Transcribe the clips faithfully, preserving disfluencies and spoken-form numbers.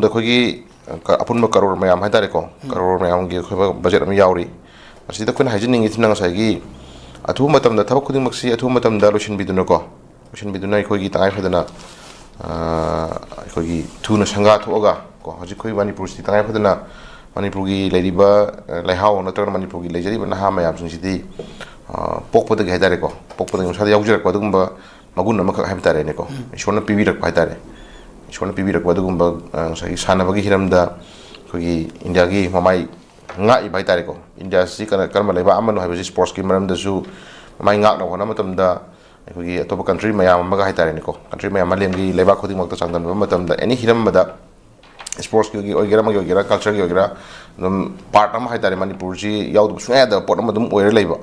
ꯑꯩꯈꯣꯏꯒꯤ, ꯑ, ꯀ-, ꯑꯄꯨꯟꯕ ꯀꯔꯣꯔ ꯃꯌꯥꯝ ꯍꯥꯏꯇꯥꯔꯦꯀꯣ, ꯎꯝ꯫ ꯀꯔꯣꯔ ꯃꯌꯥꯝꯒꯤ ꯑꯩꯈꯣꯏ ꯕꯖꯦꯠ ꯑꯃ ꯌꯥꯎꯔꯤ꯫ ꯃꯁꯤꯗ ꯑꯩꯈꯣꯏꯅ ꯍꯥꯏꯖꯅꯤꯡꯉꯤꯁꯤꯅ ꯉꯁꯥꯏꯒꯤ ꯑꯊꯨꯕ ꯃꯇꯝꯗ ꯊꯕꯛ ꯈꯨꯗꯤꯡꯃꯛꯁꯤ ꯑꯊꯨꯕ ꯃꯇꯝꯗ ꯂꯣꯏꯁꯤꯟꯕꯤꯗꯨꯅꯀꯣ, ꯂꯣꯏꯁꯤꯟꯕꯤꯗꯨꯅ ꯑꯩꯈꯣꯏꯒꯤ ꯇꯉꯥꯏ ꯐꯗꯅ, ꯑ, ꯑꯩꯈꯣꯏꯒꯤ ꯊꯨꯅ ꯁꯪꯒꯥ ꯊꯣꯛꯑꯒ ꯀꯣ, ꯍꯧꯖꯤꯛ ꯑꯩꯈꯣꯏ ꯃꯅꯤꯄꯨꯔꯁꯤ ꯇꯉꯥꯏ ꯐꯗꯅ ꯃꯅꯤꯄꯨꯔꯒꯤ ꯂꯩꯔꯤꯕ, ꯑ, ꯂꯩꯍꯥꯎ ꯅꯠꯇ꯭ꯔꯒꯅ ꯃꯅꯤꯄꯨꯔꯒꯤ ꯂꯩꯖꯔꯤꯕ ꯅꯍꯥ ꯃꯌꯥꯝꯁꯤꯡꯁꯤꯗꯤ, ꯑ, ꯄꯣꯛꯄꯗꯒꯤ ꯍꯥꯏꯇꯥꯔꯦꯀꯣ, ꯄꯣꯛꯄꯗꯒꯤ ꯃꯁꯥꯗ ꯌꯥꯎꯖꯔꯛꯄ ꯑꯗꯨꯒꯨꯝꯕ ꯃꯒꯨꯟ ꯑꯃꯈꯛ ꯍꯥꯏꯕ ꯇꯥꯔꯦꯅꯦꯀꯣ꯫ ꯎꯝ꯫ ꯏꯁꯣꯔꯅ ꯄꯤꯕꯤꯔꯛꯄ ꯍꯥꯏꯇꯥꯔꯦ꯫ ꯏꯁꯣꯔꯅ ꯄꯤꯕꯤꯔꯛꯄ ꯑꯗꯨꯒꯨꯝꯕ, ꯑ, ꯉꯁꯥꯏꯒꯤ ꯁꯥꯟꯅꯕꯒꯤ ꯍꯤꯔꯝꯗ ꯑꯩꯈꯣꯏꯒꯤ ꯏꯟꯗꯤꯌꯥꯒꯤ ꯃꯃꯥꯏ ꯉꯥꯛꯏꯕ ꯍꯥꯏꯇꯥꯔꯦꯀꯣ꯫ ꯏꯟꯗꯤꯌꯥꯁꯤ ꯀꯔ-, ꯀꯔꯝꯕ ꯂꯩꯕꯥꯛ ꯑꯃꯅꯣ ꯍꯥꯏꯕꯁꯤ ꯁ꯭ꯄꯣꯔꯠꯁꯀꯤ ꯃꯔꯝꯗꯁꯨ ꯃꯃꯥꯏ ꯉꯥꯛꯅꯕ ꯍꯣꯠꯅꯕ ꯃꯇꯝꯗ ꯑꯩꯈꯣꯏꯒꯤ ꯑꯇꯣꯞꯄ ꯀꯟꯇ꯭ꯔꯤ ꯃꯌꯥꯝ ꯑꯃꯒ ꯍꯥꯏꯇꯥꯔꯦꯅꯦꯀꯣ, ꯀꯟꯇ꯭ꯔꯤ ꯃꯌꯥꯝ ꯃꯥꯂꯦꯝꯒꯤ ꯂꯩꯕꯥꯛ ꯈꯨꯗꯤꯡꯃꯛꯇ ꯆꯥꯡꯗꯝꯅꯕ ꯃꯇꯝꯗ ꯑꯦꯅꯤ ꯍꯤꯔꯝ ꯑꯃꯗ ꯁ꯭ꯄꯣꯔꯠꯁꯀꯤ ꯑꯣꯏꯒꯦꯔꯥ, ꯑꯃꯒꯤ ꯑꯣꯏꯒꯦꯔꯥ, ꯀꯜꯆꯔꯒꯤ ꯑꯣꯏꯒꯦꯔꯥ, ꯑꯗꯨꯝ ꯄꯥꯔꯠ ꯑꯃ ꯍꯥꯏꯇꯥꯔꯦ, ꯃꯅꯤꯄꯨꯔꯁꯤ ꯌꯥꯎꯗꯕ ꯁꯨꯡꯌꯥ ꯌꯥꯗꯕ ꯄꯣꯠ ꯑꯃ ꯑꯗꯨꯝ ꯑꯣꯏꯔ ꯂꯩꯕ꯫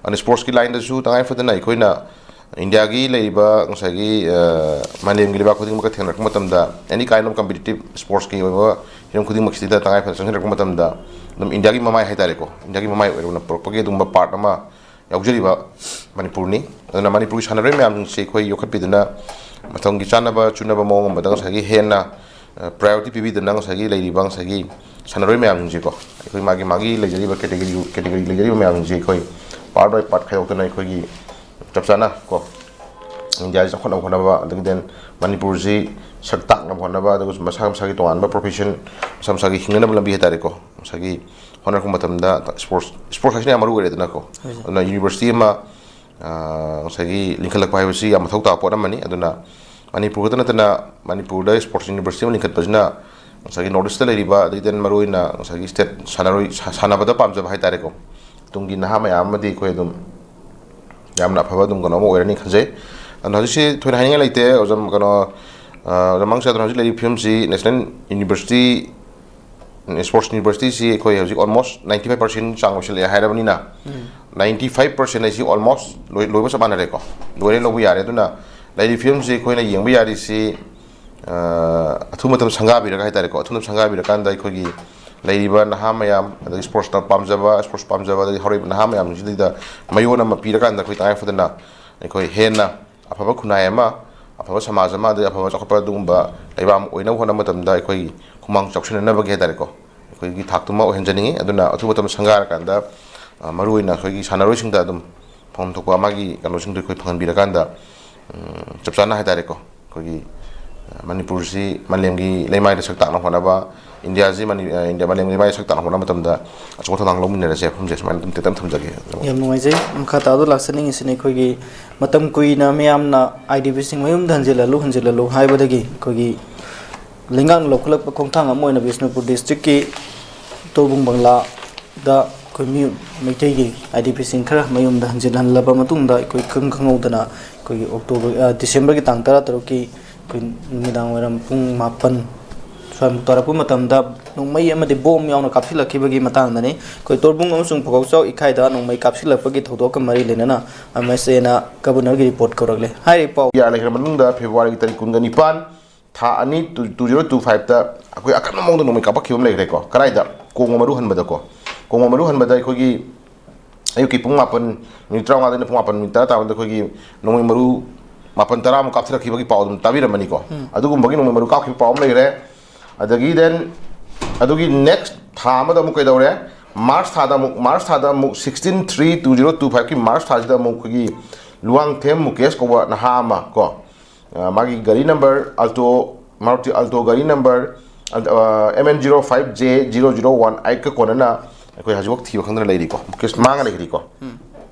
ꯑꯗꯨꯅ ꯁ꯭ꯄꯣꯔꯠꯁꯀꯤ ꯂꯥꯏꯟꯗꯁꯨ ꯇꯉꯥꯏ ꯐꯗꯅ ꯑꯩꯈꯣꯏꯅ ꯏꯟꯗꯤꯌꯥꯒꯤ ꯂꯩꯔꯤꯕ ꯉꯁꯥꯏꯒꯤ, ꯑ, ꯃꯥꯂꯦꯝꯒꯤ ꯂꯩꯕꯥꯛ ꯈꯨꯗꯤꯡꯃꯛꯀ ꯊꯦꯡꯅꯔꯛꯄ ꯃꯇꯝꯗ, any kind of competitive ꯁ꯭ꯄꯣꯔꯠꯁꯀꯤ ꯑꯣꯏꯕ ꯍꯤꯔꯝ ꯈꯨꯗꯤꯡꯃꯛꯁꯤꯗ ꯇꯉꯥꯏ ꯐꯗꯅ ꯆꯪꯁꯤꯜꯂꯛꯄ ꯃꯇꯝꯗ, ꯑꯗꯨꯝ ꯏꯟꯗꯤꯌꯥꯒꯤ ꯃꯃꯥꯏ ꯍꯥꯏꯇꯥꯔꯦꯀꯣ, ꯏꯟꯗꯤꯌꯥꯒꯤ ꯃꯃꯥꯏ ꯑꯣꯏꯔꯛꯅ ꯄꯨꯔꯛꯄꯒꯤ ꯑꯗꯨꯒꯨꯝꯕ ꯄꯥꯔꯠ ꯑꯃ ꯌꯥꯎꯖꯔꯤꯕ ꯃꯅꯤꯄꯨꯔꯅꯤ꯫ ꯑꯗꯨꯅ ꯃꯅꯤꯄꯨꯔꯒꯤ ꯁꯥꯟꯅꯔꯣꯏ ꯃꯌꯥꯝꯁꯤꯡꯁꯤ ꯑꯩꯈꯣꯏ ꯌꯣꯛꯈꯠꯄꯤꯗꯨꯅ ꯃꯇꯝꯒꯤ ꯆꯥꯅꯕ ꯆꯨꯅꯕ ꯃꯑꯣꯡ ꯑꯃꯗ ꯉꯁꯥꯏꯒꯤ ꯍꯦꯟꯅ, ꯑ, ꯄ꯭ꯔꯥꯏꯌꯣꯔꯤꯇꯤ ꯄꯤꯕꯤꯗꯨꯅ ꯉꯁꯥꯏꯒꯤ ꯂꯩꯔꯤꯕ ꯉꯁꯥꯏꯒꯤ ꯁꯥꯟꯅꯔꯣꯏ ꯃꯌꯥꯝꯁꯤꯡꯁꯦꯀꯣ, ꯑꯩꯈꯣꯏ ꯃꯥꯒꯤ, ꯃꯥꯒꯤ ꯂꯩꯖꯔꯤꯕ ꯀꯦꯇꯦꯒꯣꯔꯤ, ꯀꯦꯇꯦꯒꯣꯔꯤ ꯂꯩꯖꯔꯤꯕ ꯃꯌꯥꯝꯁꯤꯡꯁꯦ ꯑꯩꯈꯣꯏ ꯄꯥꯔꯠ ꯕꯥꯏ ꯄꯥꯔꯠ ꯈꯥꯏꯗꯣꯛꯇꯅ ꯑꯩꯈꯣꯏꯒꯤ ꯆꯞ ꯆꯥꯅ ꯀꯣ, ꯏꯟꯗꯤꯌꯥꯁꯤ ꯆꯥꯎꯈꯠꯅꯕ ꯍꯣꯠꯅꯕ, ꯑꯗꯒꯤ then ꯃꯅꯤꯄꯨꯔꯁꯤ ꯁꯛ ꯇꯥꯛꯅꯕ ꯍꯣꯠꯅꯕ, ꯑꯗꯨꯒ ꯃꯁꯥ ꯃꯁꯥꯒꯤ ꯇꯣꯉꯥꯟꯕ ꯄ꯭ꯔꯣꯐꯦꯁꯟ, ꯃꯁꯥ ꯃꯁꯥꯒꯤ ꯍꯤꯡꯅꯅꯕ ꯂꯝꯕꯤ ꯍꯥꯏꯇꯥꯔꯦꯀꯣ, ꯉꯁꯥꯏꯒꯤ ꯍꯣꯠꯅꯔꯛꯄ ꯃꯇꯝꯗ ꯁ꯭ꯄꯣꯔꯠꯁ, ꯁ꯭ꯄꯣꯔꯠꯁ ꯍꯥꯏꯁꯤꯅ ꯌꯥꯝ ꯃꯔꯨ ꯑꯣꯏꯔꯦꯗꯅꯀꯣ꯫ ꯍꯣꯏ, ꯁꯥꯔ꯫ ꯑꯗꯨꯅ ꯌꯨꯅꯤꯚꯔꯁꯤꯇꯤ ꯑꯃ, ꯑ, ꯉꯁꯥꯏꯒꯤ ꯂꯤꯡꯈꯠꯂꯛꯄ ꯍꯥꯏꯕꯁꯤ ꯌꯥꯝ ꯃꯊꯧ ꯇꯥꯕ ꯄꯣꯠ ꯑꯃꯅꯤ꯫ ꯑꯗꯨꯅ ꯃꯅꯤꯄꯨꯔ ꯈꯛꯇ ꯅꯠꯇꯅ ꯃꯅꯤꯄꯨꯔꯗ ꯁ꯭ꯄꯣꯔꯠꯁ ꯌꯨꯅꯤꯚꯔꯁꯤꯇꯤ ꯑꯃ ꯂꯤꯡꯈꯠꯄꯁꯤꯅ ꯉꯁꯥꯏꯒꯤ ꯅꯣꯔꯠ ꯏꯁꯇ ꯂꯩꯔꯤꯕ, ꯑꯗꯒꯤ then ꯃꯔꯨꯑꯣꯏꯅ ꯉꯁꯥꯏꯒꯤ ꯁ꯭ꯇꯦꯠ ꯁꯥꯟꯅꯔꯣꯏ, ꯁꯥ-, ꯁꯥꯟꯅꯕꯗ ꯄꯥꯝꯖꯕ ꯍꯥꯏꯇꯥꯔꯦꯀꯣ, ꯇꯨꯡꯒꯤ ꯅꯍꯥ ꯃꯌꯥꯝ ꯑꯃꯗꯤ ꯑꯩꯈꯣꯏ ꯑꯗꯨꯝ ꯌꯥꯝꯅ ꯑꯐꯕ ꯑꯗꯨꯝ ꯀꯩꯅꯣ ꯑꯃ ꯑꯣꯏꯔꯅꯤ ꯈꯟꯖꯩ꯫ ꯑꯗꯨꯅ ꯍꯧꯖꯤꯛꯁꯤ ꯊꯣꯏꯅ ꯍꯥꯏꯅꯤꯡꯉꯥꯏ ꯂꯩꯇꯦ꯫ ꯑꯣꯖꯥ, ꯀꯩꯅꯣ, ꯑ, ꯑꯣꯖꯥ ꯃꯪꯁꯦ, ꯑꯗꯨꯅ ꯍꯧꯖꯤꯛ ꯂꯩꯔꯤꯕ ꯐꯤꯕꯝꯁꯤ ꯅꯦꯁꯅꯦꯜ ꯌꯨꯅꯤꯚꯔꯁꯤꯇꯤ, ꯁ꯭ꯄꯣꯔꯠꯁ ꯌꯨꯅꯤꯚꯔꯁꯤꯇꯤꯁꯤ ꯑꯩꯈꯣꯏ ꯍꯧꯖꯤꯛ almost ninety five percent ꯆꯥꯡ ꯂꯣꯏꯁꯤꯜꯂꯛꯑꯦ ꯍꯥꯏꯔꯕꯅꯤꯅ, ꯎꯝ꯫ Ninety five percent ꯍꯥꯏꯁꯤ almost ꯂꯣꯏ-, ꯂꯣꯏꯕ ꯆꯞ ꯃꯥꯟꯅꯔꯦꯀꯣ꯫ ꯂꯣꯏꯔꯦ ꯂꯧꯕ ꯌꯥꯔꯦ꯫ ꯑꯗꯨꯅ ꯂꯩꯔꯤꯕ ꯐꯤꯕꯝꯁꯤ ꯑꯩꯈꯣꯏꯅ ꯌꯦꯡꯕ ꯌꯥꯔꯤꯁꯤ, ꯑ, ꯑꯊꯨꯕ ꯃꯇꯝꯗ ꯁꯪꯒꯥꯕꯤꯔꯒ ꯍꯥꯏꯇꯥꯔꯦꯀꯣ, ꯑꯊꯨꯕ ꯃꯇꯝꯗ ꯁꯪꯒꯥꯕꯤꯔꯀꯥꯟꯗ ꯑꯩꯈꯣꯏꯒꯤ ꯂꯩꯔꯤꯕ ꯅꯍꯥ ꯃꯌꯥꯝ, ꯑꯗꯒꯤ ꯁ꯭ꯄꯣꯔꯠꯁꯇ ꯄꯥꯝꯖꯕ, ꯁ꯭ꯄꯣꯔꯠꯁ ꯄꯥꯝꯖꯕ, ꯑꯗꯒꯤ ꯍꯧꯔꯛꯏꯕ ꯅꯍꯥ ꯃꯌꯥꯝꯁꯤꯗꯩꯗ ꯃꯌꯣꯟ ꯑꯃ ꯄꯤꯔꯀꯥꯟꯗ ꯑꯩꯈꯣꯏ ꯇꯉꯥꯏ ꯐꯗꯅ ꯑꯩꯈꯣꯏ ꯍꯦꯟꯅ ꯑꯐꯕ ꯈꯨꯟꯅꯥꯏ ꯑꯃ, ꯑꯐꯕ ꯁꯃꯥꯖ ꯑꯃ, ꯑꯗꯩ ꯑꯐꯕ ꯆꯥꯎꯈꯠꯄ ꯑꯗꯨꯒꯨꯝꯕ ꯂꯩꯕꯥꯛ ꯑꯃ ꯑꯣꯏꯅꯕ ꯍꯣꯠꯅꯕ ꯃꯇꯝꯗ ꯑꯩꯈꯣꯏꯒꯤ ꯈꯨꯃꯥꯡ ꯆꯥꯎꯁꯤꯟꯅꯅꯕꯒꯤ ꯍꯥꯏꯇꯥꯔꯦꯀꯣ, ꯑꯩꯈꯣꯏꯒꯤ ꯊꯥꯛꯇꯨꯃ ꯑꯣꯏꯍꯟꯖꯅꯤꯡꯉꯤ꯫ ꯑꯗꯨꯅ ꯑꯊꯨꯕ ꯃꯇꯝꯗ ꯁꯪꯒꯥꯔꯀꯥꯟꯗ, ꯑ, ꯃꯔꯨꯑꯣꯏꯅ ꯑꯩꯈꯣꯏꯒꯤ ꯁꯥꯟꯅꯔꯣꯏꯁꯤꯡꯗ ꯑꯗꯨꯝ ꯐꯪꯐꯝ ꯊꯣꯛꯄ ꯃꯥꯒꯤ ꯀꯩꯅꯣꯁꯤꯡꯗꯣ ꯑꯩꯈꯣꯏ ꯐꯪꯍꯟꯕꯤꯔꯀꯥꯟꯗ, ꯎꯝ, ꯆꯞ ꯆꯥꯅ ꯍꯥꯏꯇꯥꯔꯦꯀꯣ, ꯑꯩꯈꯣꯏꯒꯤ, ꯑ, ꯃꯅꯤꯄꯨꯔꯁꯤ ꯃꯥꯂꯦꯝꯒꯤ ꯂꯩꯃꯥꯏꯗ ꯁꯛ ꯇꯥꯛꯅ ꯍꯣꯠꯅꯕ, ꯏꯟꯗꯤꯌꯥꯁꯤ ꯃꯅꯤ-, ꯑ, ꯏꯟꯗꯤꯌꯥ ꯃꯥꯂꯦꯝꯒꯤ ꯂꯩꯃꯥꯏꯗ ꯁꯛ ꯇꯥꯛꯅ ꯍꯣꯠꯅꯕ ꯃꯇꯝꯗ ꯑꯆꯧꯕ ꯊꯧꯗꯥꯡ ꯂꯧꯃꯤꯟꯅꯔꯁꯦ꯫ ꯋꯥꯐꯝꯁꯦ ꯁꯨꯃꯥꯏꯅ ꯑꯗꯨꯝ ꯇꯦꯟꯇꯛꯅ ꯊꯝꯖꯒꯦ꯫ ꯌꯥꯝ ꯅꯨꯡꯉꯥꯏꯖꯩ꯫ ꯃꯈꯥ ꯇꯥꯕꯗ ꯂꯥꯛꯆꯅꯤꯡꯉꯤꯁꯤꯅ, ꯑꯩꯈꯣꯏꯒꯤ ꯃꯇꯝ ꯀꯨꯏꯅ ꯃꯤꯌꯥꯝꯅ ꯑꯥꯏ ꯗꯤ ꯄꯤꯁꯤꯡ ꯃꯌꯨꯝꯗ ꯍꯟꯖꯤꯜꯍꯜꯂꯨ, ꯍꯟꯖꯤꯜꯍꯜꯂꯨ ꯍꯥꯏꯕꯗꯒꯤ ꯑꯩꯈꯣꯏꯒꯤ ꯂꯩꯉꯥꯛꯅ ꯂꯧꯈꯠꯂꯛꯄ ꯈꯣꯡꯊꯥꯡ ꯑꯃ ꯑꯣꯏꯅ ꯕꯤꯁꯅꯨꯄꯨꯔ ꯗꯤꯁꯇ꯭ꯔꯤꯛꯀꯤ ꯇꯣꯔꯕꯨꯡ ꯕꯪꯂꯥꯗ ꯑꯩꯈꯣꯏ ꯃꯤ ꯃꯩꯇꯩꯒꯤ ꯑꯥꯏ ꯗꯤ ꯄꯤꯁꯤꯡ ꯈꯔ ꯃꯌꯨꯝꯗ ꯍꯟꯖꯤꯜꯍꯜꯂꯕ ꯃꯇꯨꯡꯗ, ꯑꯩꯈꯣꯏ ꯈꯪ ꯈꯪꯍꯧꯗꯅ ꯑꯩꯈꯣꯏꯒꯤ ꯑꯣꯛꯇꯣꯕꯔ, ꯑ, ꯗꯤꯁꯦꯝꯕꯔꯒꯤ ꯇꯥꯡ ꯇꯔꯥ ꯇꯔꯨꯛꯀꯤ ꯑꯩꯈꯣꯏ ꯅꯨꯃꯤꯗꯥꯡ ꯋꯥꯏꯔꯝ ꯄꯨꯡ ꯃꯥꯄꯟ ꯁ꯭ꯋꯥꯏꯃꯨꯛ ꯇꯥꯔꯛꯄ ꯃꯇꯝꯗ ꯅꯣꯡꯃꯩ ꯑꯃꯗꯤ ꯕꯣꯝ ꯌꯥꯎꯅ ꯀꯥꯞꯁꯤꯜꯂꯛꯈꯤꯕꯒꯤ ꯃꯇꯥꯡꯗꯅꯤ꯫ ꯑꯩꯈꯣꯏ ꯇꯣꯔꯕꯨꯡ ꯑꯃꯁꯨꯡ ꯐꯧꯒꯥꯎꯆꯥꯎ ꯏꯀꯥꯏꯗ ꯅꯣꯡꯃꯩ ꯀꯥꯞꯁꯤꯜꯂꯛꯄꯒꯤ ꯊꯧꯗꯣꯛꯀ ꯃꯔꯤ ꯂꯩꯅꯅ ꯑꯦꯝ ꯑꯦꯁ ꯑꯦꯅ ꯒꯕꯔꯅꯔꯒꯤ ꯔꯤꯄꯣꯔꯠ ꯀꯧꯔꯛꯂꯦ꯫ ꯍꯥꯏꯔꯤꯕ ꯄꯥꯎ ꯌꯥ ꯂꯩꯈ꯭ꯔ ꯃꯇꯨꯡꯗ ꯐꯦꯕ꯭ꯔꯨꯋꯥꯔꯤꯒꯤ ꯇꯥꯔꯤꯛ ꯀꯨꯟꯒ ꯅꯤꯄꯥꯟ, ꯊꯥ ꯑꯅꯤ, two-, two zero two five ꯇ ꯑꯩꯈꯣꯏ ꯑꯀꯟꯕ ꯃꯑꯣꯡꯗ ꯅꯣꯡꯃꯩ ꯀꯥꯞꯄꯛꯈꯤꯕ ꯑꯃ ꯂꯩꯈ꯭ꯔꯦꯀꯣ꯫ ꯀꯗꯥꯏꯗ? ꯀꯣꯡꯕ ꯃꯔꯨ ꯍꯟꯕꯗꯀꯣ꯫ ꯀꯣꯡꯕ ꯃꯔꯨ ꯍꯟꯕꯗ ꯑꯩꯈꯣꯏꯒꯤ ꯑꯌꯨꯛꯀꯤ ꯄꯨꯡ ꯃꯥꯄꯟ ꯃꯤꯅꯤꯠ ꯇꯔꯥꯃꯉꯥꯗꯩꯅ ꯄꯨꯡ ꯃꯥꯄꯟ ꯃꯤꯅꯤꯠ ꯇꯔꯥ ꯇꯥꯕꯗ ꯑꯩꯈꯣꯏꯒꯤ ꯅꯣꯡꯃꯩ ꯃꯔꯨ ꯃꯥꯄꯟ ꯇꯔꯥꯃꯨꯛ ꯀꯥꯞꯊꯔꯛꯈꯤꯕꯒꯤ ꯄꯥꯎ ꯑꯗꯨꯝ ꯇꯥꯕꯤꯔꯝꯃꯅꯤꯀꯣ꯫ ꯎꯝ꯫ ꯑꯗꯨꯒꯨꯝꯕꯒꯤ ꯅꯣꯡꯃꯩ ꯃꯔꯨ ꯀꯥꯞꯈꯤꯕ ꯄꯥꯎ ꯑꯃ ꯂꯩꯈ꯭ꯔꯦ꯫ ꯑꯗꯒꯤ then ꯑꯗꯨꯒꯤ next ꯊꯥ ꯑꯃꯗ ꯑꯃꯨꯛ ꯀꯩꯗꯧꯔꯦ? ꯃꯥꯔꯆ ꯊꯥꯗ ꯑꯃꯨꯛ, ꯃꯥꯔꯆ ꯊꯥꯗ ꯑꯃꯨꯛ sixteen three two zero two five ꯀꯤ ꯃꯥꯔꯆ ꯊꯥꯁꯤꯗ ꯑꯃꯨꯛ ꯑꯩꯈꯣꯏꯒꯤ ꯂꯨꯋꯥꯡꯊꯦꯝ ꯃꯨꯀꯦꯁ ꯀꯧꯕ ꯅꯍꯥ ꯑꯃ ꯀꯣ, ꯑ, ꯃꯥꯒꯤ ꯒꯥꯔꯤ ꯅꯝꯕꯔ Alto, Maruti Alto ꯒꯥꯔꯤ ꯅꯝꯕꯔ, ꯑ, M N zero five J zero zero one eight ꯀ ꯀꯣꯟꯅꯅ ꯑꯩꯈꯣꯏ ꯍꯧꯖꯤꯛꯐꯥꯎ ꯊꯤꯕ ꯈꯪꯗꯅ ꯂꯩꯔꯤꯀꯣ, ꯃꯨꯀꯦꯁ ꯃꯥꯡꯉ ꯂꯩꯈ꯭ꯔꯤꯀꯣ꯫ ꯎꯝ꯫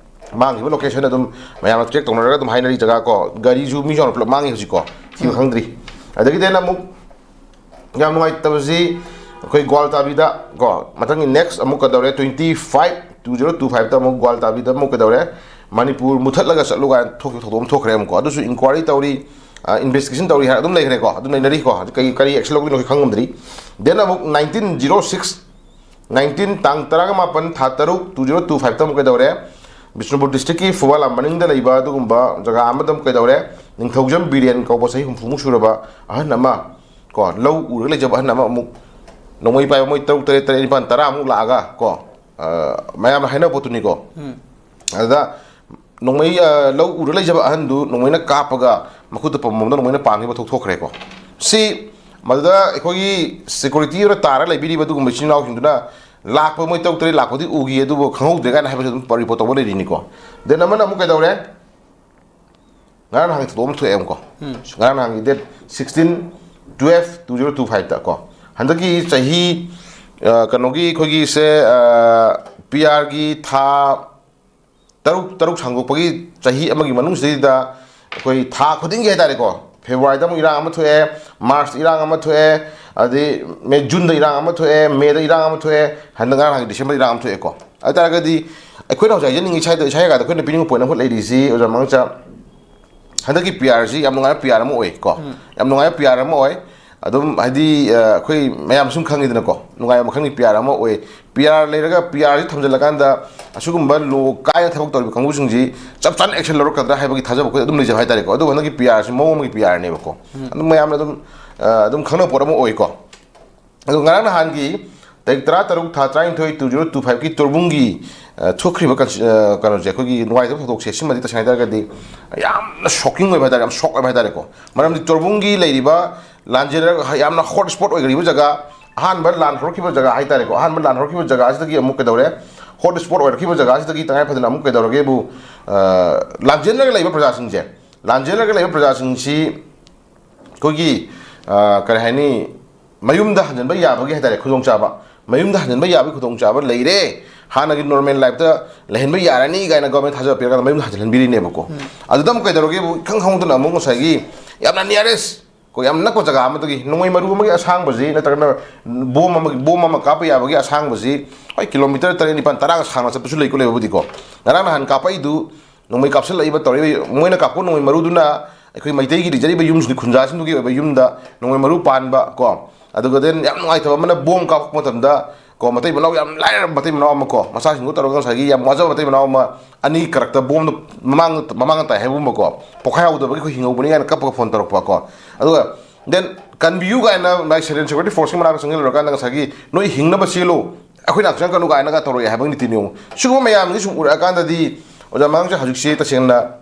ꯃꯥꯡꯈꯤꯕ location ꯑꯗꯨꯝ ꯃꯌꯥꯝꯅ track ꯇꯧꯅꯔꯒ ꯑꯗꯨꯝ ꯍꯥꯏꯅꯔꯤ ꯖꯒꯥ ꯀꯣ, ꯒꯥꯔꯤꯁꯨ ꯃꯤꯁꯨ ꯌꯥꯝꯅ ꯄꯨꯂꯞ ꯃꯥꯡꯉꯤ ꯍꯧꯖꯤꯛꯀꯣ, ꯊꯤꯕ ꯎꯝ꯫ ꯈꯪꯗ꯭ꯔꯤ꯫ ꯑꯗꯒꯤꯗꯤ ꯑꯩꯅ ꯑꯃꯨꯛ ꯌꯥꯝ ꯅꯨꯡꯉꯥꯏꯇꯕꯁꯤ ꯑꯩꯈꯣꯏ ꯒ꯭ꯋꯥꯜꯇꯥꯕꯤꯗ ꯀꯣ, ꯃꯊꯪꯒꯤ next ꯑꯃꯨꯛ ꯀꯩꯗꯧꯔꯦ, twenty five two zero two five ꯇ ꯑꯃꯨꯛ ꯒ꯭ꯋꯥꯜꯇꯥꯕꯤꯗ ꯑꯃꯨꯛ ꯀꯩꯗꯧꯔꯦ, ꯃꯅꯤꯄꯨꯔ ꯃꯨꯊꯠꯂꯒ ꯆꯠꯂꯨ ꯀꯥꯏꯅ ꯊꯣꯛꯈꯤꯕ ꯊꯧꯗꯣꯛ ꯑꯃ ꯊꯣꯛꯈ꯭ꯔꯦ ꯑꯃꯨꯛꯀꯣ꯫ ꯑꯗꯨꯁꯨ inquiry ꯇꯧꯔꯤ, ꯑ, investigation ꯇꯧꯔꯤ ꯍꯥꯏꯔ ꯑꯗꯨꯝ ꯂꯩꯈ꯭ꯔꯦꯀꯣ, ꯑꯗꯨꯝ ꯂꯩꯅꯔꯤꯀꯣ꯫ ꯑꯗꯨ ꯀꯔꯤ, ꯀꯔꯤ action ꯂꯧꯗꯣꯏꯅꯣ ꯑꯩꯈꯣꯏ ꯈꯪꯉꯝꯗ꯭ꯔꯤ꯫ Then ꯑꯃꯨꯛ nineteen zero six, nineteen ꯇꯥꯡ ꯇꯔꯥꯒ ꯃꯥꯄꯟ ꯊꯥ ꯇꯔꯨꯛ two zero two five ꯇ ꯑꯃꯨꯛ ꯀꯩꯗꯧꯔꯦ, ꯕꯤꯁꯅꯨꯄꯨꯔ district ꯀꯤ ꯐꯨꯕꯥꯂꯥ ꯃꯅꯤꯡꯗ ꯂꯩꯕ ꯑꯗꯨꯒꯨꯝꯕ ꯖꯒꯥ ꯑꯃꯗ ꯑꯃꯨꯛ ꯀꯩꯗꯧꯔꯦ, ꯅꯤꯡꯊꯧꯖꯝ ꯕꯤꯔꯦꯟ ꯀꯧꯕ ꯆꯍꯤ ꯍꯨꯝꯐꯨꯃꯨꯛ ꯁꯨꯔꯕ ꯑꯍꯟ ꯑꯃ ꯀꯣ, ꯂꯧ ꯎꯔꯒ ꯂꯩꯖꯕ ꯑꯍꯟ ꯑꯃ ꯑꯃꯨꯛ ꯅꯣꯡꯃꯩ ꯄꯥꯏꯕ ꯃꯣꯏ ꯇꯔꯨꯛ, ꯇꯔꯦꯠ, ꯇꯔꯦꯠ, ꯅꯤꯄꯥꯟ, ꯇꯔꯥꯃꯨꯛ ꯂꯥꯛꯑꯒ ꯀꯣ, ꯑ, ꯃꯌꯥꯝꯅ ꯍꯥꯏꯅꯕ ꯄꯣꯠꯇꯨꯅꯤꯀꯣ꯫ ꯎꯝ꯫ ꯑꯗꯨꯗ ꯅꯣꯡꯃꯩ, ꯑ, ꯂꯧ ꯎꯔ ꯂꯩꯖꯕ ꯑꯍꯟꯗꯨ ꯅꯣꯡꯃꯩꯅ ꯀꯥꯞꯄꯒ ꯃꯈꯨꯠꯇ ꯄꯝꯕꯗ ꯃꯣꯏꯅ ꯄꯥꯟꯈꯤꯕ ꯊꯣꯛꯊꯣꯛꯈ꯭ꯔꯦꯀꯣ꯫ ꯁꯤ ꯃꯗꯨꯗ ꯑꯩꯈꯣꯏꯒꯤ ꯁꯦꯀ꯭ꯌꯨꯔꯤꯇꯤ ꯑꯣꯏꯅ ꯇꯥꯔ ꯂꯩꯕꯤꯔꯤꯕ ꯑꯗꯨꯒꯨꯝꯕ ꯏꯆꯤꯟ ꯏꯅꯥꯎꯁꯤꯡꯗꯨꯅ ꯂꯥꯛꯄ ꯃꯣꯏ ꯇꯔꯨꯛ ꯇꯔꯦꯠ ꯂꯥꯛꯄꯗꯤ ꯎꯈꯤ, ꯑꯗꯨꯕꯨ ꯈꯪꯍꯧꯗ꯭ꯔꯦ ꯀꯥꯏꯅ ꯍꯥꯏꯕꯁꯨ ꯑꯗꯨꯝ ꯔꯤꯄꯣꯔꯠ ꯇꯧꯕ ꯂꯩꯔꯤꯅꯤꯀꯣ꯫ ꯗꯦꯟ ꯑꯃꯅ ꯑꯃꯨꯛ ꯀꯩꯗꯧꯔꯦ? ꯉꯔꯥꯡ ꯅꯍꯥꯟꯒꯤ ꯊꯧꯗꯣꯛ ꯑꯃ ꯊꯣꯛꯑꯦꯕꯀꯣ꯫ ꯉꯔꯥꯡ ꯅꯍꯥꯟꯒꯤ date sixteen twelve two zero two ꯐꯥꯏꯚꯇ ꯀꯣ, ꯍꯟꯗꯛꯀꯤ ꯆꯍꯤ, ꯑ, ꯀꯩꯅꯣꯒꯤ ꯑꯩꯈꯣꯏꯒꯤꯁꯦ, ꯄꯤ ꯑꯥꯔꯒꯤ ꯊꯥ ꯇꯔꯨꯛ ꯇꯔꯨꯛ ꯁꯥꯡꯗꯣꯛꯄꯒꯤ ꯆꯍꯤ ꯑꯃꯒꯤ ꯃꯅꯨꯡꯁꯤꯗꯩꯗ ꯑꯩꯈꯣꯏ ꯊꯥ ꯈꯨꯗꯤꯡꯒꯤ ꯍꯥꯏꯇꯥꯔꯦꯀꯣ, ꯐꯦꯕ꯭ꯔꯨꯋꯥꯔꯤꯗ ꯑꯃꯨꯛ ꯏꯔꯥꯡ ꯑꯃ ꯊꯣꯛꯑꯦ, ꯃꯥꯔꯆꯇ ꯏꯔꯥꯡ ꯑꯃ ꯊꯣꯛꯑꯦ, ꯑꯗꯩ ꯃꯦ, ꯖꯨꯟꯗ ꯏꯔꯥꯡ ꯑꯃ ꯊꯣꯛꯑꯦ, ꯃꯦꯗ ꯏꯔꯥꯡ ꯑꯃ ꯊꯣꯛꯑꯦ, ꯍꯟꯗꯛ ꯉꯔꯥꯡ ꯅꯍꯥꯟꯒꯤ ꯗꯤꯁꯦꯝꯕꯔꯗ ꯏꯔꯥꯡ ꯑꯃ ꯊꯣꯛꯑꯦꯀꯣ꯫ ꯑꯗꯨ ꯇꯥꯔꯒꯗꯤ ꯑꯩꯈꯣꯏꯅ ꯍꯧꯖꯤꯛ ꯍꯥꯏꯖꯅꯤꯡꯉꯤ ꯁ꯭ꯋꯥꯏꯗ, ꯏꯁꯥ ꯀꯥꯗ ꯑꯩꯈꯣꯏꯅ ꯄꯤꯅꯤꯡꯕ ꯄꯣꯏꯟ ꯑꯃꯈꯛ ꯂꯩꯔꯤꯁꯤ, ꯑꯣꯖꯥ ꯃꯉꯥꯡꯆꯥ, ꯍꯟꯗꯛꯀꯤ ꯄꯤ ꯑꯥꯔꯁꯤ ꯌꯥꯝ ꯅꯨꯡꯉꯥꯏꯕ ꯄꯤ ꯑꯥꯔ ꯑꯃ ꯑꯣꯏꯀꯣ꯫ ꯌꯥꯝ ꯅꯨꯡꯉꯥꯏꯕ ꯄꯤ ꯑꯥꯔ ꯑꯃ ꯑꯣꯏ꯫ ꯑꯗꯨꯝ ꯍꯥꯏꯗꯤ, ꯑ, ꯑꯩꯈꯣꯏ ꯃꯌꯥꯝ ꯁꯨꯝ ꯈꯪꯉꯤꯗꯅꯀꯣ, ꯅꯨꯡꯉꯥꯏꯕ ꯃꯈꯜꯒꯤ ꯄꯤ ꯑꯥꯔ ꯑꯃ ꯑꯣꯏ꯫ ꯄꯤ ꯑꯥꯔ ꯂꯩꯔꯒ ꯄꯤ ꯑꯥꯔꯁꯤ ꯊꯝꯖꯤꯜꯂꯀꯥꯟꯗ ꯑꯁꯤꯒꯨꯝꯕ ꯂꯣ ꯀꯥꯏꯅ ꯊꯕꯛ ꯇꯧꯔꯤꯕ ꯀꯥꯡꯕꯨꯁꯤꯡꯁꯤ ꯆꯞ ꯆꯥꯅ ꯑꯦꯛꯁꯟ ꯂꯧꯔꯛꯀꯗ꯭ꯔꯥ ꯍꯥꯏꯕꯒꯤ ꯊꯥꯖꯕ ꯑꯩꯈꯣꯏ ꯑꯗꯨꯝ ꯂꯩꯖꯕ ꯍꯥꯏꯇꯥꯔꯦꯀꯣ꯫ ꯑꯗꯨꯕꯨ ꯍꯟꯗꯛꯀꯤ ꯄꯤ ꯑꯥꯔꯁꯤ ꯃꯑꯣꯡ ꯑꯃꯒꯤ ꯄꯤ ꯑꯥꯔꯅꯦꯕꯀꯣ꯫ ꯑꯗꯨꯝ ꯃꯌꯥꯝꯅ ꯑꯗꯨꯝ, ꯑ, ꯑꯗꯨꯝ ꯈꯪꯅꯕ ꯄꯣꯠ ꯑꯃ ꯑꯣꯏꯀꯣ꯫ ꯑꯗꯣ ꯉꯔꯥꯡ ꯅꯍꯥꯟꯒꯤ ꯇꯥꯔꯤꯛ ꯇꯔꯥ ꯇꯔꯨꯛ ꯊꯥ ꯇꯔꯥꯅꯤꯊꯣꯏ ꯇꯨ ꯖꯤꯔꯣ ꯇꯨ ꯐꯥꯏꯚꯀꯤ ꯇꯣꯔꯕꯨꯡꯒꯤ, ꯑ, ꯊꯣꯛꯈ꯭ꯔꯤꯕ ꯀꯟꯁ-, ꯑ, ꯀꯩꯅꯣꯁꯦ, ꯑꯩꯈꯣꯏꯒꯤ ꯅꯨꯡꯉꯥꯏꯇꯕ ꯊꯧꯗꯣꯛꯁꯦ, ꯁꯤꯃꯗꯤ ꯇꯁꯦꯡꯅ ꯍꯥꯏ ꯇꯥꯔꯒꯗꯤ ꯌꯥꯝꯅ ꯁꯣꯛꯀꯤꯡ ꯑꯣꯏꯕ ꯍꯥꯏꯇꯥꯔꯦ, ꯌꯥꯝ ꯁꯣꯛ ꯑꯣꯏꯕ ꯍꯥꯏꯇꯥꯔꯦꯀꯣ꯫ ꯃꯔꯝꯗꯤ ꯇꯣꯔꯕꯨꯡꯒꯤ ꯂꯩꯔꯤꯕ ꯂꯥꯟꯖꯦꯟꯅꯔꯒ ꯌꯥꯝꯅ ꯍꯣꯠ ꯁ꯭ꯄꯣꯠ ꯑꯣꯏꯈ꯭ꯔꯤꯕ ꯖꯒꯥ, ꯑꯍꯥꯟꯕ ꯂꯥꯟ ꯍꯧꯔꯛꯈꯤꯕ ꯖꯒꯥ ꯍꯥꯏꯇꯥꯔꯦꯀꯣ, ꯑꯍꯥꯟꯕ ꯂꯥꯟ ꯍꯧꯔꯛꯈꯤꯕ ꯖꯒꯥꯁꯤꯗꯒꯤ ꯑꯃꯨꯛ ꯀꯩꯗꯧꯔꯦ, ꯍꯣꯠ ꯁ꯭ꯄꯣꯠ ꯑꯣꯏꯔꯛꯈꯤꯕ ꯖꯒꯥꯁꯤꯗꯒꯤ ꯇꯉꯥꯏ ꯐꯗꯅ ꯑꯃꯨꯛ ꯀꯩꯗꯧꯔꯒꯦꯕꯨ, ꯑ, ꯂꯥꯟꯖꯦꯟꯅꯔꯒ ꯂꯩꯕ ꯄ꯭ꯔꯖꯥꯁꯤꯡꯁꯦ, ꯂꯥꯟꯖꯦꯟꯅꯔꯒ ꯂꯩꯕ ꯄ꯭ꯔꯖꯥꯁꯤꯡꯁꯤ ꯑꯩꯈꯣꯏꯒꯤ, ꯑ, ꯀꯔꯤ ꯍꯥꯏꯅꯤ, ꯃꯌꯨꯝꯗ ꯍꯟꯖꯤꯟꯕ ꯌꯥꯕꯒꯤ ꯍꯥꯏꯇꯥꯔꯦ ꯈꯨꯗꯣꯡꯆꯥꯕ, ꯃꯌꯨꯝꯗ ꯍꯟꯖꯤꯟꯕ ꯌꯥꯕꯒꯤ ꯈꯨꯗꯣꯡꯆꯥꯕ ꯂꯩꯔꯦ, ꯍꯥꯟꯅꯒꯤ ꯅꯣꯔꯃꯦꯜ ꯂꯥꯏꯐꯇ ꯂꯩꯍꯟꯕ ꯌꯥꯔꯅꯤ ꯀꯥꯏꯅ ꯒꯣꯔꯃꯦꯟ ꯊꯥꯖꯕ ꯄꯤꯔꯀꯥꯟꯗ ꯃꯌꯨꯝꯗ ꯍꯟꯖꯤꯜꯍꯟꯕꯤꯔꯤꯅꯦꯕꯀꯣ꯫ ꯑꯗꯨꯗ ꯑꯃꯨꯛ ꯀꯩꯗꯧꯔꯒꯦꯕꯨ, ꯏꯈꯪ ꯈꯪꯍꯧꯗꯅ ꯑꯃꯨꯛ ꯉꯁꯥꯏꯒꯤ ꯌꯥꯝꯅ ꯅꯤꯌꯔꯦꯁ, ꯑꯩꯈꯣꯏ ꯌꯥꯝ ꯅꯛꯄ ꯖꯒꯥ ꯑꯃꯗꯒꯤ ꯅꯣꯡꯃꯩ ꯃꯔꯨ ꯑꯃꯒꯤ ꯑꯁꯥꯡꯕꯁꯤ ꯅꯠꯇ꯭ꯔꯒꯅ ꯕꯣꯝ ꯑꯃꯒꯤ, ꯕꯣꯝ ꯑꯃ ꯀꯥꯞꯄ ꯌꯥꯕꯒꯤ ꯑꯁꯥꯡꯕꯁꯤ, ꯍꯣꯏ, ꯀꯤꯂꯣꯃꯤꯇꯔ ꯇꯔꯦꯠ, ꯅꯤꯄꯥꯟ, ꯇꯔꯥꯒ ꯁꯥꯡꯅ ꯆꯠꯄꯁꯨ ꯂꯩꯀꯣ, ꯂꯩꯕꯕꯨꯗꯤꯀꯣ꯫ ꯉꯔꯥꯡ ꯅꯍꯥꯟ ꯀꯥꯞꯄꯛꯏꯗꯨ, ꯅꯣꯡꯃꯩ ꯀꯥꯞꯁꯤꯜꯂꯛꯏꯕ, ꯇꯧꯔꯛꯏꯕ, ꯃꯣꯏꯅ ꯀꯥꯞꯄ ꯅꯣꯡꯃꯩ ꯃꯔꯨꯗꯨꯅ ꯑꯩꯈꯣꯏ ꯃꯩꯇꯩꯒꯤ ꯂꯩꯖꯔꯤꯕ ꯌꯨꯝꯁꯤꯡꯗꯨ, ꯈꯨꯟꯖꯥꯁꯤꯡꯗꯨꯒꯤ ꯑꯣꯏꯕ ꯌꯨꯝꯗ ꯅꯣꯡꯃꯩ ꯃꯔꯨ ꯄꯥꯟꯕ ꯀꯣ꯫ ꯑꯗꯨꯒ ꯗꯦꯟ ꯌꯥꯝ ꯅꯨꯡꯉꯥꯏꯇꯕ ꯑꯃꯅ, ꯕꯣꯝ ꯀꯥꯞꯄꯛꯄ ꯃꯇꯝꯗ ꯀꯣ, ꯃꯇꯩ ꯃꯅꯥꯎ, ꯌꯥꯝ ꯂꯥꯏꯔꯕ ꯃꯇꯩ ꯃꯅꯥꯎ ꯑꯃ ꯀꯣ, ꯃꯆꯥꯁꯤꯡꯗꯨ ꯇꯧꯔꯒ ꯉꯁꯥꯏꯒꯤ ꯌꯥꯝ ꯋꯥꯖꯕ ꯃꯇꯩ ꯃꯅꯥꯎ ꯑꯃ, ꯑꯅꯤ ꯀꯔꯛꯇ ꯕꯣꯝꯗꯣ ꯃꯃꯥꯡ, ꯃꯃꯥꯡꯗ ꯇꯥꯏ ꯍꯥꯏꯕꯒꯨꯝꯕ ꯀꯣ, ꯄꯣꯛꯈꯥꯏꯍꯧꯗꯕꯒꯤ ꯑꯩꯈꯣꯏ ꯍꯤꯡꯍꯧꯕꯅꯤ ꯀꯥꯏꯅ ꯀꯞꯄꯒ ꯐꯣꯟ ꯇꯧꯔꯛꯄ ꯀꯣ꯫ ꯑꯗꯨꯒ ꯗꯦꯟ ꯀꯟꯕꯤꯌꯨ ꯀꯥꯏꯅ ꯃꯥꯏ ꯁꯦꯂꯦꯟ ꯁꯦꯀ꯭ꯌꯨꯔꯤꯇꯤ ꯐꯣꯔꯁꯀꯤ ꯃꯅꯥꯛꯇ ꯆꯪꯁꯤꯜꯂꯨꯔꯀꯥꯟꯗ ꯉꯁꯥꯏꯒꯤ "ꯅꯣꯏ ꯍꯤꯡꯅꯕ ꯆꯦꯜꯂꯨ, ꯑꯩꯈꯣꯏ ꯅꯥꯛꯇ ꯆꯪꯉꯛꯀꯅꯨ" ꯀꯥꯏꯅꯒ ꯇꯧꯔꯛꯑꯦ ꯍꯥꯏꯕꯒꯤ ꯅꯤꯇꯤ ꯅꯤꯌꯣꯝ꯫ ꯁꯤꯒꯨꯝꯕ ꯃꯌꯥꯝꯁꯤ ꯁꯨꯝ ꯎꯔꯛꯑꯀꯥꯟꯗꯗꯤ, ꯑꯣꯖꯥ ꯃꯉꯥꯡꯆꯥ, ꯍꯧꯖꯤꯛꯁꯤ ꯇꯁꯦꯡꯅ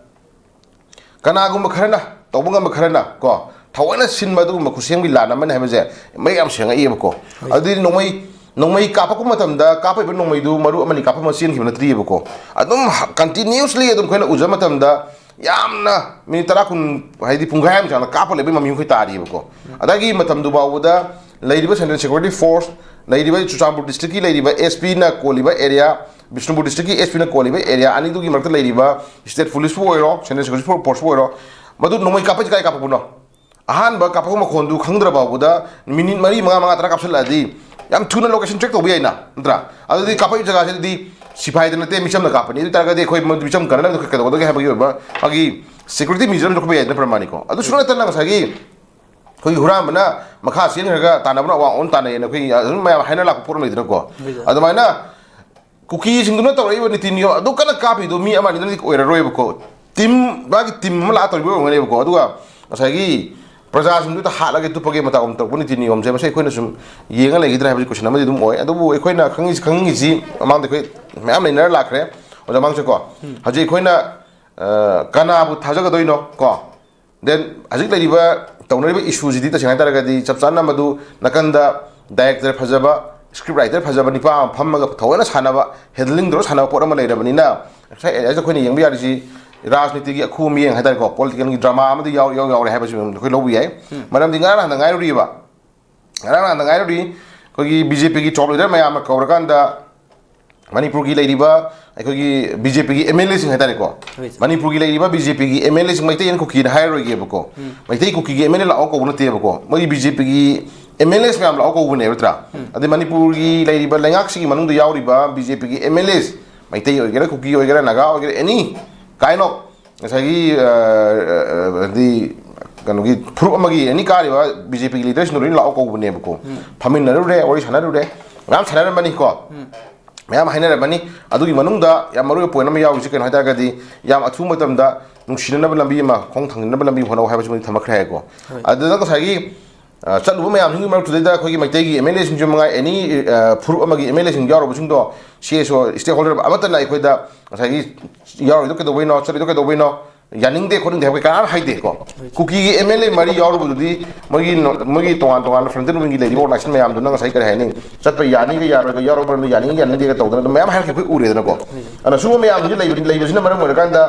ꯀꯅꯥꯒꯨꯝꯕ ꯈꯔꯅ ꯇꯧꯕ ꯉꯝꯕ ꯈꯔꯅ ꯀꯣ, ꯊꯑꯣꯏꯅ ꯁꯤꯟꯕ ꯑꯗꯨꯒꯨꯝꯕ ꯈꯨꯠꯁꯦꯝꯒꯤ ꯂꯥꯟ ꯑꯃꯅꯤ ꯍꯥꯏꯕꯁꯦ ꯃꯌꯦꯛ ꯌꯥꯝ ꯁꯦꯡꯉꯛꯏꯕꯀꯣ꯫ ꯑꯗꯨꯗꯤ ꯅꯣꯡꯃꯩ ꯅꯣꯡꯃꯩ ꯀꯥꯞꯄꯛꯄ ꯃꯇꯝꯗ ꯀꯥꯞꯄꯛꯏꯕ ꯅꯣꯡꯃꯩꯗꯨ ꯃꯔꯨ ꯑꯃꯅꯤ ꯀꯥꯞꯄ ꯑꯃ ꯆꯦꯟꯈꯤꯕ ꯅꯠꯇ꯭ꯔꯤꯕꯀꯣ꯫ ꯑꯗꯨꯝ continuously ꯑꯗꯨꯝ ꯑꯩꯈꯣꯏꯅ ꯎꯖꯕ ꯃꯇꯝꯗ ꯌꯥꯝꯅ ꯃꯤꯅꯤꯠ ꯇꯔꯥ ꯀꯨꯟ, ꯍꯥꯏꯗꯤ ꯄꯨꯡꯈꯥꯏ ꯑꯃ ꯆꯥꯡꯗ ꯀꯥꯞꯄ ꯂꯩꯕꯒꯤ ꯃꯃꯤ ꯑꯩꯈꯣꯏ ꯇꯥꯔꯤꯕꯀꯣ꯫ ꯑꯗꯒꯤ ꯃꯇꯝꯗꯨ ꯐꯥꯎꯕꯗ ꯂꯩꯔꯤꯕ Central Security Force, ꯂꯩꯔꯤꯕ ꯆꯨꯔꯆꯥꯟꯄꯨꯔ district ꯀꯤ ꯂꯩꯔꯤꯕ S P ꯅ ꯀꯣꯜꯂꯤꯕ area, ꯕꯤꯁꯅꯨꯄꯨꯔ district ꯀꯤ S P ꯅ ꯀꯣꯜꯂꯤꯕ area ꯑꯅꯤꯗꯨꯒꯤ ꯃꯔꯛꯇ ꯂꯩꯔꯤꯕ state police ꯄꯨ ꯑꯣꯏꯔꯣ, Central Security Force ꯄꯨ ꯑꯣꯏꯔꯣ, ꯃꯗꯨ ꯅꯣꯡꯃꯩ ꯀꯥꯞꯄꯁꯤ ꯀꯥꯏ ꯀꯥꯞꯄꯛꯄꯅꯣ? ꯑꯍꯥꯟꯕ ꯀꯥꯞꯄꯛꯄ ꯃꯈꯣꯟꯗꯨ ꯈꯪꯗ꯭ꯔ ꯐꯥꯎꯕꯗ ꯃꯤꯅꯤꯠ ꯃꯔꯤ, ꯃꯉꯥ, ꯃꯉꯥ, ꯇꯔꯥ ꯀꯥꯞꯁꯤꯜꯂꯛꯑꯗꯤ ꯌꯥꯝ ꯊꯨꯅ location track ꯇꯧꯕ ꯌꯥꯏꯅ, ꯅꯠꯇ꯭ꯔꯥ? ꯑꯗꯨꯗꯤ ꯀꯥꯞꯄꯛꯏ ꯖꯒꯥꯁꯤꯗꯗꯤ ꯁꯤꯐꯥꯏꯗ ꯅꯠꯇꯦ, ꯃꯤꯆꯝꯅ ꯀꯥꯞꯄꯅꯤ꯫ ꯑꯗꯨ ꯑꯣꯏ ꯇꯥꯔꯒꯗꯤ ꯑꯩꯈꯣꯏ ꯃꯗꯨ ꯃꯤꯆꯝ ꯀꯟꯅꯅꯕꯗꯣ ꯀꯩꯗꯧꯒꯗꯒꯦ ꯍꯥꯏꯕꯒꯤ ꯑꯣꯏꯕ ꯃꯥꯒꯤ security measure ꯑꯃ ꯂꯧꯈꯠꯄ ꯌꯥꯏꯗꯅ, ꯄ꯭ꯔꯃꯥꯅꯤꯀꯣ꯫ ꯑꯗꯨꯁꯨ ꯅꯠꯇꯅ ꯉꯁꯥꯏꯒꯤ ꯑꯩꯈꯣꯏꯒꯤ ꯍꯨꯔꯥꯟꯕꯅ ꯃꯈꯥ ꯆꯦꯟꯈ꯭ꯔꯒ ꯇꯥꯟꯅꯕꯅ ꯑꯋꯥꯡ ꯑꯣꯟ ꯇꯥꯟꯅꯩꯌꯦꯅ ꯑꯩꯈꯣꯏꯒꯤ ꯑꯗꯨꯝ ꯃꯌꯥꯝ ꯍꯥꯏꯅ ꯂꯥꯛꯄ ꯄꯣꯠ ꯑꯃ ꯂꯩꯗꯅꯀꯣ꯫ ꯑꯗꯨꯃꯥꯏꯅ ꯀꯨꯀꯤꯁꯤꯡꯗꯨꯅ ꯇꯧꯔꯛꯏꯕ ꯅꯤꯇꯤ ꯅꯤꯌꯣꯝ ꯑꯗꯨ ꯀꯟꯅ ꯀꯥꯞꯄꯤꯗꯣ ꯃꯤ ꯑꯃ ꯑꯅꯤꯗꯪꯗꯤ ꯑꯣꯏꯔꯔꯣꯏꯕꯀꯣ꯫ Team, ꯃꯥꯒꯤ team ꯑꯃ ꯂꯥꯛꯑ ꯇꯧꯔꯤꯕ ꯑꯣꯏꯔꯝꯒꯅꯦꯕꯀꯣ꯫ ꯑꯗꯨꯒ ꯉꯁꯥꯏꯒꯤ ꯄ꯭ꯔꯖꯥꯁꯤꯡꯗꯨꯗ ꯍꯥꯠꯂꯒꯦ ꯇꯨꯞꯄꯒꯦ ꯃꯇꯧ ꯑꯃ ꯇꯧꯔꯛꯄ ꯅꯤꯇꯤ ꯅꯤꯌꯣꯝꯁꯦ, ꯃꯁꯤ ꯑꯩꯈꯣꯏꯅ ꯁꯨꯝ ꯌꯦꯡꯉ ꯂꯩꯈꯤꯗ꯭ꯔꯥ ꯍꯥꯏꯕꯁꯤ question ꯑꯃꯗꯤ ꯑꯗꯨꯝ ꯑꯣꯏ꯫ ꯑꯗꯨꯕꯨ ꯑꯩꯈꯣꯏꯅ ꯈꯪꯉꯤꯁꯤ, ꯈꯪꯅꯤꯡꯉꯤꯁꯤ, ꯃꯃꯥꯡꯗ ꯑꯩꯈꯣꯏ ꯃꯌꯥꯝ ꯅꯩꯅꯔ ꯂꯥꯛꯈ꯭ꯔꯦ ꯑꯣꯖꯥ ꯃꯥꯡꯁꯦꯀꯣ꯫ ꯍꯧꯖꯤꯛ ꯑꯩꯈꯣꯏꯅ, ꯑ, ꯀꯅꯥꯕꯨ ꯊꯥꯖꯒꯗꯣꯏꯅꯣ ꯀꯣ? Then ꯍꯧꯖꯤꯛ ꯂꯩꯔꯤꯕ, ꯇꯧꯅꯔꯤꯕ issue ꯁꯤꯗꯤ ꯇꯁꯦꯡꯅ ꯍꯥꯏꯇꯥꯔꯒꯗꯤ ꯆꯞ ꯆꯥꯅ ꯃꯗꯨ ꯅꯥꯀꯟꯗ director ꯐꯖꯕ, script writer ꯐꯖꯕ ꯅꯤꯄꯥ ꯑꯃ ꯐꯝꯃꯒ ꯊꯑꯣꯏꯅ ꯁꯥꯟꯅꯕ, handling ꯇꯧꯔ ꯁꯥꯟꯅꯕ ꯄꯣꯠ ꯑꯃ ꯂꯩꯔꯕꯅꯤꯅ, ꯉꯁꯥꯏ ꯑꯩꯈꯣꯏꯅ ꯌꯦꯡꯕ ꯌꯥꯔꯤꯁꯤ ꯔꯥꯖꯅꯤꯇꯤꯒꯤ ꯑꯈꯨꯕ ꯃꯤꯠꯌꯦꯡ ꯍꯥꯏꯇꯥꯔꯦꯀꯣ, political ꯒꯤ drama ꯑꯃꯗꯤ ꯌꯥꯎ-, ꯌꯥꯎ-, ꯌꯥꯎꯔꯦ ꯍꯥꯏꯕꯁꯤ ꯑꯩꯈꯣꯏ ꯂꯧꯕ ꯌꯥꯏ꯫ ꯃꯔꯝꯗꯤ ꯉꯔꯥꯡ ꯅꯍꯥꯟꯗ ꯉꯥꯏꯔꯨꯔꯤꯕ, ꯉꯔꯥꯡ ꯅꯍꯥꯟꯗ ꯉꯥꯏꯔꯨꯔꯤ, ꯑꯩꯈꯣꯏꯒꯤ B J P ꯒꯤ top leader ꯃꯌꯥꯝꯅ ꯀꯧꯔꯀꯥꯟꯗ ꯃꯅꯤꯄꯨꯔꯒꯤ ꯂꯩꯔꯤꯕ ꯑꯩꯈꯣꯏꯒꯤ B J P ꯒꯤ M L A ꯁꯤꯡ ꯍꯥꯏꯇꯥꯔꯦꯀꯣ, ꯍꯣꯏ, ꯁꯥꯔ꯫ ꯃꯅꯤꯄꯨꯔꯒꯤ ꯂꯩꯔꯤꯕ B J P ꯒꯤ M L A ꯁꯤꯡ, ꯃꯩꯇꯩ ꯑꯦꯟ ꯀꯨꯀꯤꯅ ꯍꯥꯏꯔꯔꯣꯏꯒꯦꯕꯀꯣ꯫ ꯎꯝ꯫ ꯃꯩꯇꯩ ꯀꯨꯀꯤꯒꯤ M L A ꯂꯥꯛꯑꯣ ꯀꯧꯕ ꯅꯠꯇꯦꯕꯀꯣ, ꯃꯣꯏꯒꯤ B J P ꯒꯤ M L As ꯃꯌꯥꯝ ꯂꯥꯛꯑꯣ ꯀꯧꯕꯅꯦꯕ, ꯅꯠꯇ꯭ꯔꯥ? ꯎꯝ꯫ ꯑꯗꯩ ꯃꯅꯤꯄꯨꯔꯒꯤ ꯂꯩꯔꯤꯕ ꯂꯩꯉꯥꯛꯁꯤꯒꯤ ꯃꯅꯨꯡꯗ ꯌꯥꯎꯔꯤꯕ B J P ꯒꯤ M L As, ꯃꯩꯇꯩ ꯑꯣꯏꯒꯦꯔꯥ, ꯀꯨꯀꯤ ꯑꯣꯏꯒꯦꯔꯥ, ꯅꯥꯒꯥ ꯑꯣꯏꯒꯦꯔꯥ, any kind of ꯉꯁꯥꯏꯒꯤ, ꯑ, ꯑ, ꯑ, ꯍꯥꯏꯗꯤ ꯀꯩꯅꯣꯒꯤ ꯐꯨꯔꯨꯞ ꯑꯃꯒꯤ ꯑꯦꯅꯤ ꯀꯥꯔꯤꯕ B J P ꯒꯤ leader ꯁꯤꯡꯗꯣ ꯂꯣꯏꯅ ꯂꯥꯛꯑꯣ ꯀꯧꯕꯅꯦꯕꯀꯣ꯫ ꯎꯝ꯫ ꯐꯝꯃꯤꯟꯅꯔꯨꯔꯦ, ꯋꯥꯔꯤ ꯁꯥꯟꯅꯔꯨꯔꯦ, ꯃꯌꯥꯝ ꯁꯥꯟꯅꯔꯝꯃꯅꯤꯀꯣ꯫ ꯎꯝ꯫ ꯃꯌꯥꯝ ꯍꯥꯏꯅꯔꯝꯃꯅꯤ꯫ ꯑꯗꯨꯒꯤ ꯃꯅꯨꯡꯗ ꯌꯥꯝ ꯃꯔꯨꯑꯣꯏꯕ point ꯑꯃ ꯌꯥꯎꯔꯤꯁꯤ ꯀꯩꯅꯣ ꯍꯥꯏ ꯇꯥꯔꯒꯗꯤ, ꯌꯥꯝ ꯑꯊꯨꯕ ꯃꯇꯝꯗ ꯅꯨꯡꯁꯤꯅꯅꯕ ꯂꯝꯕꯤ ꯑꯃ, ꯈꯣꯡ ꯊꯥꯡꯖꯤꯟꯅꯕ ꯂꯝꯕꯤ ꯍꯣꯠꯅꯧ ꯍꯥꯏꯕꯁꯤꯃꯗꯤ ꯊꯝꯃꯛꯈ꯭ꯔꯦ ꯍꯥꯏꯀꯣ꯫ ꯍꯣꯏ꯫ ꯑꯗꯨꯗ ꯉꯁꯥꯏꯒꯤ ꯑ, ꯆꯠꯂꯨꯕ ꯃꯌꯥꯝꯁꯤꯡꯒꯤ ꯃꯔꯛꯇꯨꯗꯩꯗ ꯑꯩꯈꯣꯏꯒꯤ ꯃꯩꯇꯩꯒꯤ M L A ꯁꯤꯡꯁꯨ ꯃꯉꯥꯏ, any, ꯑ, ꯐꯨꯔꯨꯞ ꯑꯃꯒꯤ M L A ꯁꯤꯡ ꯌꯥꯎꯔꯨꯕꯁꯤꯡꯗꯣ, C S O stakeholder ꯑꯃꯠꯇꯅ ꯑꯩꯈꯣꯏꯗ ꯉꯁꯥꯏꯒꯤ ꯌꯥꯎꯔꯤꯗꯣ ꯀꯩꯗꯧꯕꯩꯅꯣ, ꯆꯠꯂꯤꯗꯣ ꯀꯩꯗꯧꯕꯩꯅꯣ, ꯌꯥꯅꯤꯡꯗꯦ ꯈꯣꯠꯅꯤꯡꯗꯦ ꯍꯥꯏꯕ ꯀꯅꯥꯝ ꯍꯥꯏꯗꯦꯀꯣ꯫ ꯀꯨꯀꯤꯒꯤ ꯑꯦꯝ ꯑꯦꯜ ꯑꯦ ꯃꯔꯤ ꯌꯥꯎꯔꯨꯕꯗꯨꯗꯤ ꯃꯣꯏꯒꯤ ꯅ- ꯃꯣꯏꯒꯤ ꯇꯣꯉꯥꯟ ꯇꯣꯉꯥꯟꯕ ꯐ꯭ꯔꯟꯇꯦꯜ ꯋꯤꯡꯒꯤ ꯂꯩꯔꯤꯕ ꯑꯣꯔꯒꯅꯥꯏꯖꯦꯁꯟ ꯃꯌꯥꯝꯗꯨꯅ ꯉꯁꯥꯏ ꯀꯔꯤ ꯍꯥꯏꯅꯤ, ꯆꯠꯄ ꯌꯥꯅꯤꯒ ꯌꯥꯔꯣꯏꯒ ꯌꯥꯎꯔꯕ꯭ꯔꯅ ꯌꯥꯅꯤꯡ ꯌꯥꯅꯤꯡꯗꯦꯒ ꯇꯧꯗꯅ ꯑꯗꯨꯝ ꯃꯌꯥꯝ ꯍꯥꯏꯔꯛꯈꯤ ꯑꯩꯈꯣꯏ ꯎꯔꯦꯗꯅꯀꯣ꯫ ꯑꯗꯨꯅ ꯁꯨꯝꯕ ꯃꯌꯥꯝꯁꯤ ꯂꯩꯕ- ꯂꯩꯕꯁꯤꯅ ꯃꯔꯝ ꯑꯣꯏꯔꯀꯥꯟꯗ